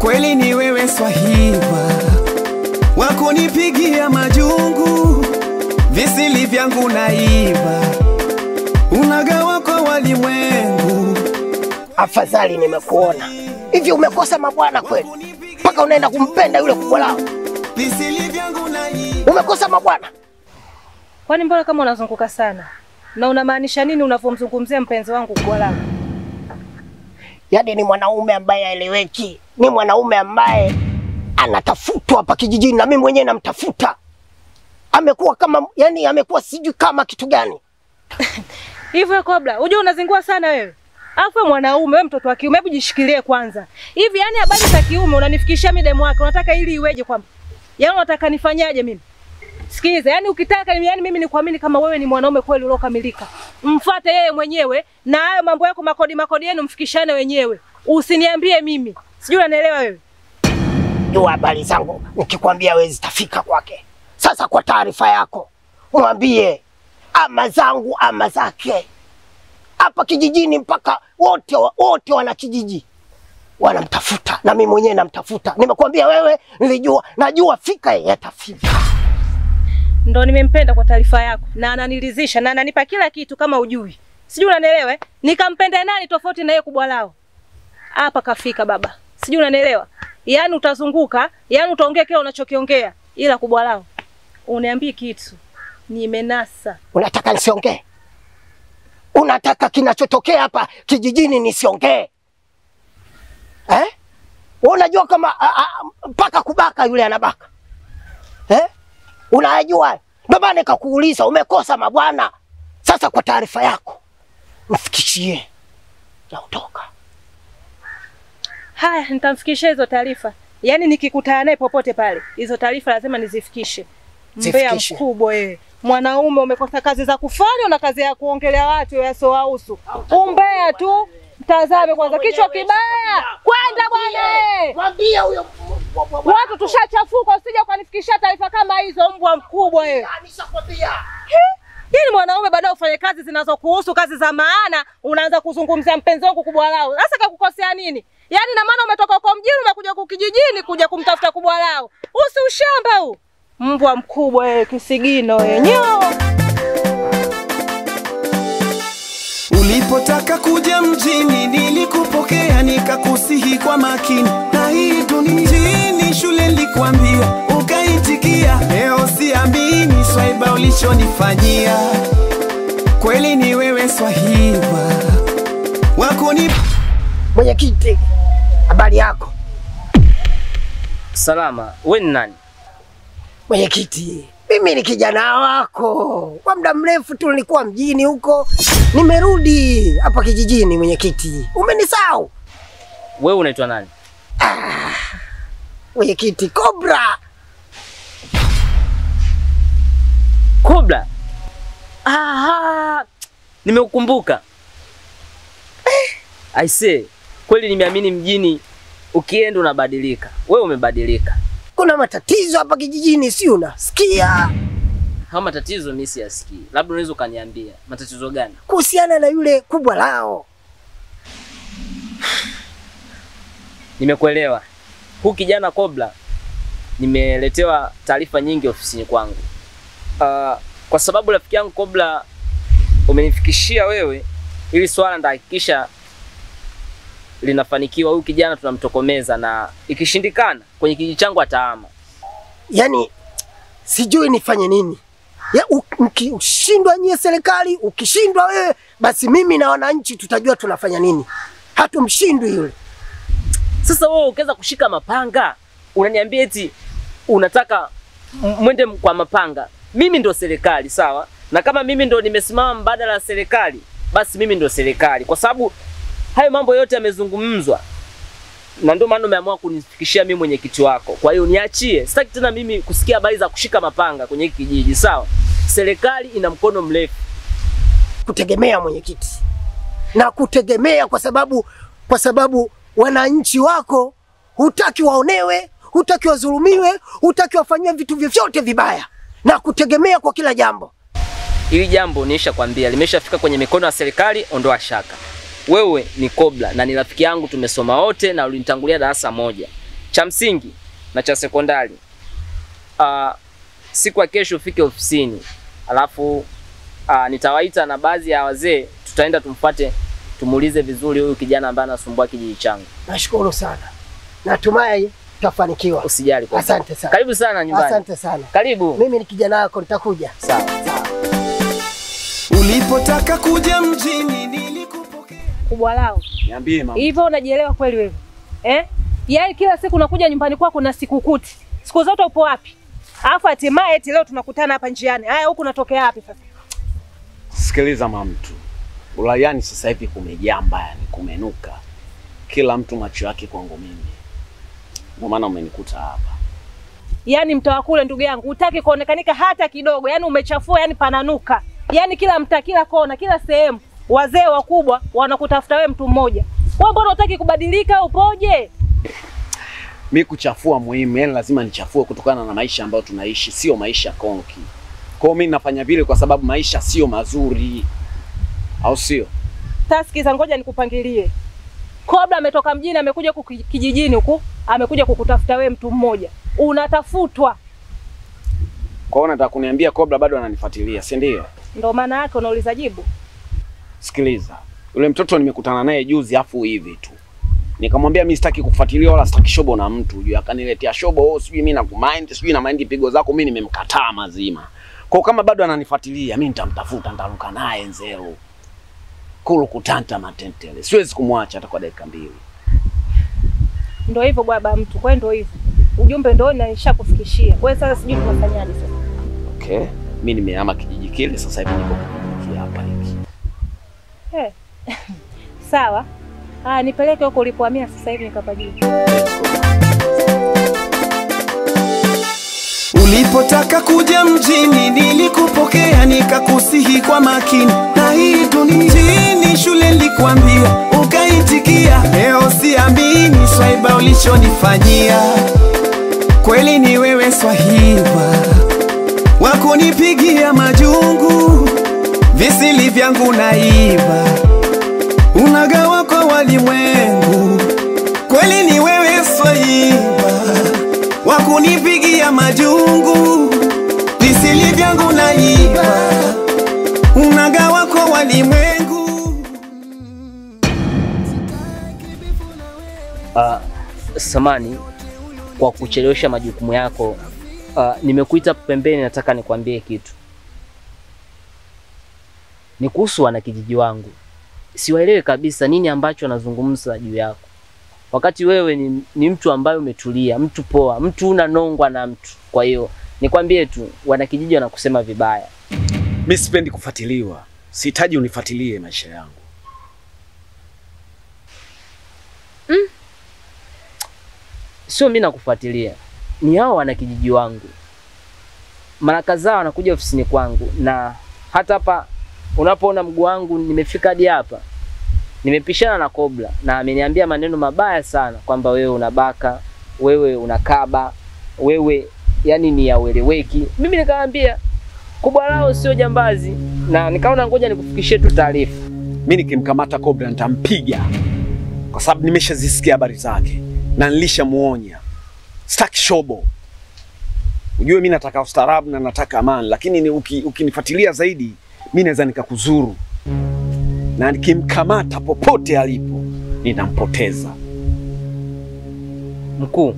Kweli ni wewe swahiba, wakunipigia majungu, visili vyangu naiba, unagawa kwa walimwengu. Afadhali nimekuona. Hivi umekosa mabwana kweli? Mpaka unaenda kumpenda yule kubwa lao. Visili vyangu naiba. Umekosa mabwana? Kwani mbona kama unazunguka sana? Na unamaanisha nini unavomzungumzia mpenzi wangu kubwa lao? Yaani ni mwanaume ambaye haeleweki. Ni mwanaume ambaye anatafutwa hapa kijijini na mimi mwenyewe namtafuta. Amekuwa kama, yani amekuwa sijui kama kitu gani. Hivyo Kobra, unajua unazingua sana wewe. Alafu mwanaume wewe mtoto wa kiume, hebu jishikilie kwanza. Hivi yani habari za kiume unanifikishia mimi demu wake, unataka ili iweje kwamba? Yaani unataka nifanyaje mimi? Sikiza, yani ukitaka yani mimi nikuamini kama wewe ni mwanaume kweli uliokamilika. Mfuate yeye mwenyewe na hayo mambo yako makodi makodi yenu mfikishane wenyewe. Usiniambie mimi. Sijui unanielewa wewe. Jua habari zangu nikikwambia wewe zitafika kwake. Sasa kwa taarifa yako, mwambie ama zangu ama zake. Hapa kijijini mpaka wote wote wana kijiji wanamtafuta na mimi mwenyewe namtafuta. Nimekuambia wewe, nilijua, najua fika yatafika. Ndo nimempenda kwa taarifa yako na ananiridhisha na ananipa kila kitu kama ujui. Sijui unanielewa eh? Nikampenda nani tofauti na yeye kubwa lao? Hapa kafika baba. Sijui unanielewa? Yaani utazunguka, yaani utaongea kile unachokiongea ila kubwa lao. Uniambie kitu. Nimenasa. Unataka nisiongee? Unataka kinachotokea hapa kijijini nisiongee? Eh? Wewe unajua kama mpaka kubaka yule anabaka. Eh? Unajua? Ndio maana nikakuuliza umekosa mabwana. Sasa kwa taarifa yako mfikishie na utoka. Haya, nitamfikishia hizo taarifa. Yaani nikikutana naye popote pale, hizo taarifa lazima nizifikishe. Mbea mkubwa wewe. Mwanaume umekosa kazi za kufanya na kazi ya kuongelea watu yasiowahusu. Umbea tu. Mtazame kwanza kichwa kibaya. Kwenda bwana. Mwambie huyo watu tushachafuka, usije ukanifikishia taarifa kama hizo mbwa mkubwa wewe. Nishakwambia. Yaani mwanaume baadaye ufanye kazi zinazokuhusu, kazi za maana, unaanza kuzungumzia mpenzi wangu kubwa lao. Sasa kakukosea nini? Yaani na maana umetoka huko mjini umekuja kijijini kuja kumtafuta kubwa lao. Usi ushamba huu. Mbwa mkubwa wewe, kisigino wewe. Nyo. Ulipotaka kuja mjini nilikupokea nikakusihi kwa makini. Na hii dunia mjini shule nilikwambia ukaitikia. Leo siamini swaiba ulichonifanyia. Kweli ni wewe swahiba wakuni. Mwenyekiti, habari yako? Salama. Wewe ni nani? Mwenyekiti, mimi ni kijana wako. Kwa muda mrefu tu nilikuwa mjini huko. Nimerudi hapa kijijini mwenyekiti. Umenisahau? Wewe unaitwa nani? Mwenyekiti, Kobra. Kobra? Aha, nimekukumbuka. I say, kweli nimeamini mjini ukienda unabadilika. Wewe umebadilika. Kuna matatizo hapa kijijini, si unasikia? Haya matatizo mimi siyasikii. Labda unaweza ukaniambia matatizo gani? Kuhusiana na yule kubwa lao. Nimekuelewa. Huyu kijana Kobra nimeletewa taarifa nyingi ofisini kwangu. Kwa sababu rafiki yangu Kobra umenifikishia wewe ili swala ndahakikisha linafanikiwa. Huyu kijana tunamtokomeza na ikishindikana kwenye kijiji changu atahama. Yaani sijui nifanye nini. Ya ukishindwa nyie serikali, ukishindwa wewe, basi mimi na wananchi tutajua tunafanya nini. Hatumshindwi yule. Sasa wewe ukiweza kushika mapanga, unaniambia eti unataka mwende kwa mapanga. Mimi ndo serikali, sawa? Na kama mimi ndo nimesimama mbadala ya serikali, basi mimi ndo serikali. Kwa sababu hayo mambo yote yamezungumzwa. Na ndio maana umeamua kunifikishia mimi mwenyekiti wako. Kwa hiyo niachie. Sitaki tena mimi kusikia habari za kushika mapanga kwenye hiki kijiji, sawa? Serikali ina mkono mrefu. Kutegemea mwenyekiti. Na kutegemea kwa sababu wananchi wako hutaki waonewe, hutaki wadhulumiwe, hutaki wafanyiwe vitu vyovyote vibaya. Na kutegemea kwa kila jambo. Hili jambo nishakwambia limeshafika kwenye mikono ya serikali, ondoa shaka. Wewe ni Kobra na ni rafiki yangu, tumesoma wote na ulinitangulia darasa moja. cha msingi na cha sekondari. Siku ya kesho ufike ofisini. Alafu nitawaita na baadhi ya wazee, tutaenda tumfuate, tumuulize vizuri huyu kijana ambaye anasumbua kijiji changu. Nashukuru sana. Natumai tutafanikiwa. Usijali kwa. Asante sana. Karibu sana nyumbani. Asante sana. Karibu. Mimi ni kijana wako, nitakuja. Sawa. Sawa. Ulipotaka kuja mjini nilikupokea. Kubwa lao. Niambie mama. Hivyo unajielewa kweli wewe? Eh? Yaani kila siku unakuja nyumbani kwako na sikukuti. Siku zote upo wapi? Alafu hatimaye eti leo tunakutana hapa njiani. Haya, huku unatokea wapi sasa? Sikiliza mama mtu. Ulayani sasa hivi kumejamba, yani kumenuka. Kila mtu macho yake kwangu mimi. Ndio maana umenikuta hapa. Yaani mtaa kule ndugu yangu hutaki kuonekanika hata kidogo. Yaani umechafua, yani pananuka. Yaani kila mtaa, kila kona, kila sehemu wazee wakubwa wanakutafuta wewe mtu mmoja. Wewe mbona hutaki kubadilika, upoje? Mimi kuchafua muhimu, yani lazima nichafue kutokana na maisha ambayo tunaishi, sio maisha konki. Kwa hiyo mimi nafanya vile kwa sababu maisha sio mazuri. Au sio? Taskiza, ngoja nikupangilie. Kobra ametoka mjini amekuja huku kijijini huku, amekuja kukutafuta wewe mtu mmoja. Unatafutwa. Kwa hiyo unataka kuniambia Kobra bado ananifuatilia, si ndio? Ndio maana yake unauliza jibu. Sikiliza. Yule mtoto nimekutana naye juzi afu hivi tu. Nikamwambia mimi sitaki kufuatilia wala sitaki shobo na mtu. Unajua akaniletea shobo, oh sijui mimi nakumind, sijui na mind pigo zako, mimi nimemkataa mazima. Kwa kama bado ananifuatilia, mimi nitamtafuta, nitaruka naye nzero. Kulu kutanta matentele. Siwezi kumwacha hata kwa dakika mbili. Ndio hivyo baba mtu. Kwa hiyo ndio hivyo. Ujumbe ndio nishakufikishia. Wewe sasa sijui tunafanyaje sasa. Okay. Mimi nimehama kijiji kile, sasa hivi niko kijiji hapa hiki. Eh. Sawa. Ah, nipeleke huko ulipohamia sasa hivi nikapajue. Ulipotaka kuja mjini nilikupokea nikakusihi kwa makini. Na hii dunia mjini shule nilikwambia ukaitikia. Leo siamini swaiba ulichonifanyia. Kweli ni wewe swahiba wakunipigia majungu, visili vyangu naiba, unagawa kwa walimwengu. Kweli ni wewe swahiba wakunipigia majungu, visili vyangu naiba, unagawa kwa walimwengu. Samani kwa kuchelewesha majukumu yako. Nimekuita pembeni, nataka nikwambie kitu. Ni kuhusu wanakijiji wangu. Siwaelewe kabisa nini ambacho wanazungumza juu yako. Wakati wewe ni mtu ambaye umetulia, mtu poa, mtu unanongwa na mtu. Kwa hiyo nikwambie tu, wanakijiji wanakusema vibaya. Mimi sipendi kufuatiliwa. Sihitaji unifuatilie maisha yangu. Sio mimi nakufuatilia. Ni hao wanakijiji wangu. Mara kadhaa wanakuja ofisini kwangu, na hata hapa unapoona mguu wangu nimefika hadi hapa, nimepishana na Kobra na ameniambia maneno mabaya sana kwamba wewe unabaka, wewe unakaba, wewe yani ni haueleweki. Mimi nikamwambia kubwa lao sio jambazi, na nikaona ngoja nikufikishie tu taarifa. Mimi nikimkamata Kobra nitampiga, kwa sababu nimeshazisikia habari zake na nilishamuonya. Sitaki shobo. Ujue mimi nataka ustaarabu na nataka amani, lakini ukinifuatilia zaidi mimi naweza nikakuzuru. Na nikimkamata popote alipo ninampoteza. Mkuu,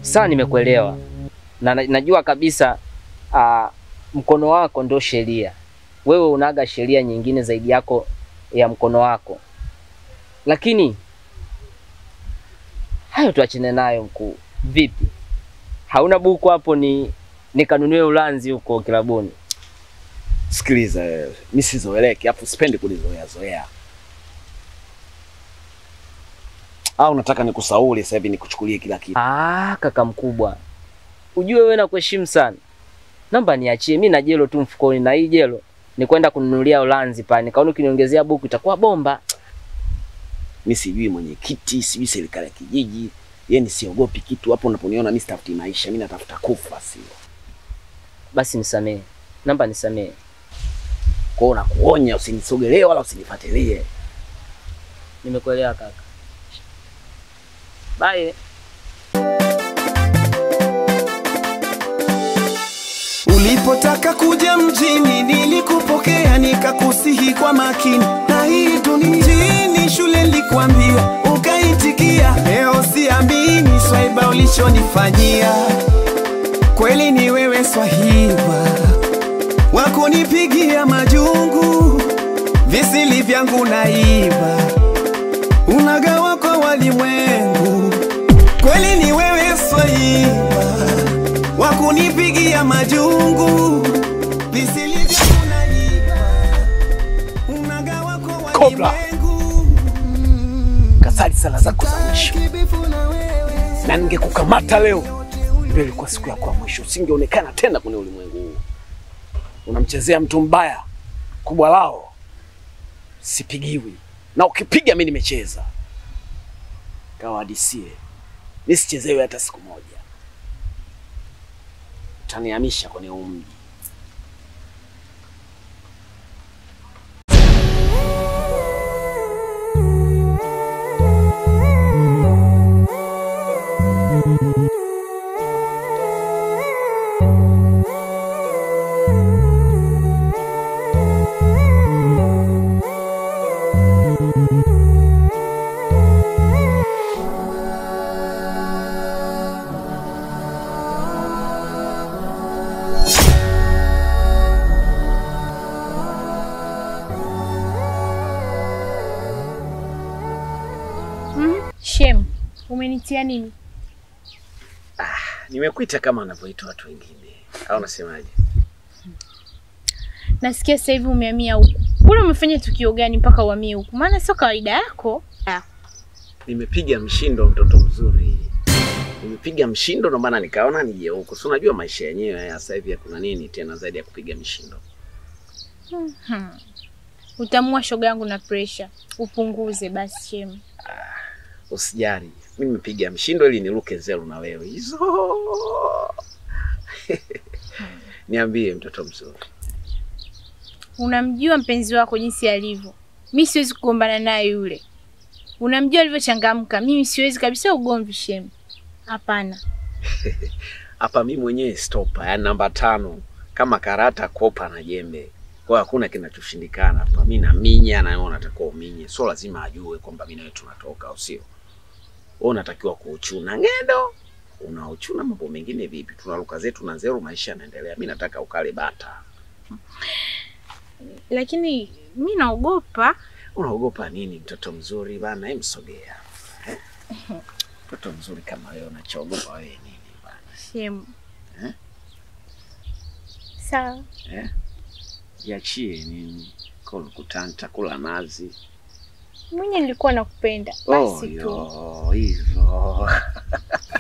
sasa nimekuelewa. Na najua kabisa mkono wako ndio sheria. Wewe unaga sheria nyingine zaidi yako ya mkono wako. Lakini hayo tuachane nayo mkuu. Vipi? Hauna buku hapo ni nikanunue ulanzi huko kilabuni? Sikiliza wewe, mimi sizoeleki, afu sipendi kunizoea zoea. Au nataka nikusauli sasa hivi nikuchukulie kila kitu? Ah, kaka mkubwa. Ujue wewe nakuheshimu sana. Naomba niachie, mimi na jelo tu mfukoni, na hii jelo ni kwenda kununulia ulanzi pale. Nikaona ukiniongezea buku itakuwa bomba. Mimi sijui mwenyekiti, sijui serikali ya kijiji. Yeye nisiogopi kitu. Hapo unaponiona mimi sitafuti maisha, mimi natafuta kufa, sio? Basi nisamee. Naomba nisamee. Kwa hiyo nakuonya usinisogelee wala usinifuatilie. Nimekuelewa kaka. Bye. Ulipotaka kuja mjini nilikupokea, nikakusihi kwa makini. Na hii dunia mjini shule nilikwambia, ukaitikia. Leo siamini swaiba ulichonifanyia. Kweli ni wewe swahiba wakunipigia majungu, visili vyangu naiba, unagawa kwa walimwengu. Kweli ni wewe swahiba wakunipigia majungu, visili vyangu naiba, unagawa kwa walimwengu. Kasali sala zako za mwisho, na ningekukamata leo ndio ilikuwa siku yako ya mwisho, usingeonekana tena kwenye ulimwengu huu. Unamchezea mtu mbaya, kubwa lao sipigiwi, na ukipiga mimi nimecheza. Kawahadisie, nisichezewe hata siku moja. Utanihamisha kwenye huu mji. Shem, umenitia nini? Nimekuita kama anavyoitwa watu wengine. Au unasemaje? Nasikia sasa hivi umehamia huku. Kule umefanya tukio gani mpaka uhamie huku? Maana sio kawaida yako. Nimepiga mshindo mtoto mzuri. Nimepiga mshindo ndo maana nikaona nije huku. Si unajua maisha yenyewe ya sasa hivi hakuna nini tena zaidi ya kupiga mshindo. Utamua shoga yangu na pressure. Upunguze basi Shem. Usijali. Mimi nimepiga mshindo ili niruke zero na wewe. Hizo. Niambie mtoto mzuri. Unamjua mpenzi wako jinsi alivyo. Mimi siwezi kugombana naye yule. Unamjua alivyochangamka. Mimi siwezi kabisa ugomvi Shem. Hapana. Hapa mimi mwenyewe stopa, yani namba 5 kama karata kopa na jembe. Kwa hakuna kinachoshindikana hapa. Mimi naminya na wewe unatakiwa uminye. Sio lazima ajue kwamba mimi na wewe tunatoka au sio. Wewe unatakiwa kuuchuna ngendo. Unauchuna mambo mengine vipi? Tunaruka zetu na zero, maisha yanaendelea. Mimi nataka ukale bata. Lakini mimi naogopa. Unaogopa nini mtoto mzuri bana? Hem, sogea. Eh? Mtoto mzuri kama wewe unachoogopa wewe nini bana? Shem. Eh? Sawa. Eh? Jiachie nini? Kula kutanta, kula nazi. Mwenye nilikuwa nakupenda. Basi tu. Oh, hivyo.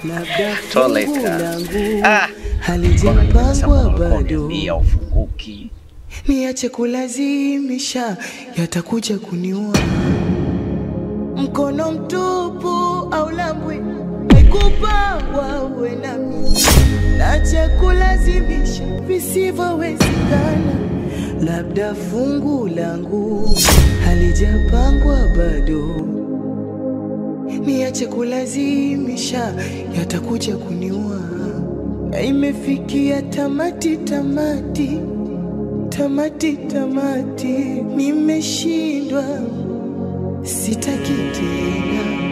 Labda fungu langu halijapangwa bado, ufunguki. Niache kulazimisha, yatakuja kuniua. Mkono mtupu au lambwe, haikupangwa uwe nami. Nache kulazimisha visivyowezekana. Labda fungu langu halijapangwa bado, niache kulazimisha, yatakuja kuniua. Na imefikia tamati, tamati, tamati, tamati. Nimeshindwa, sitaki tena.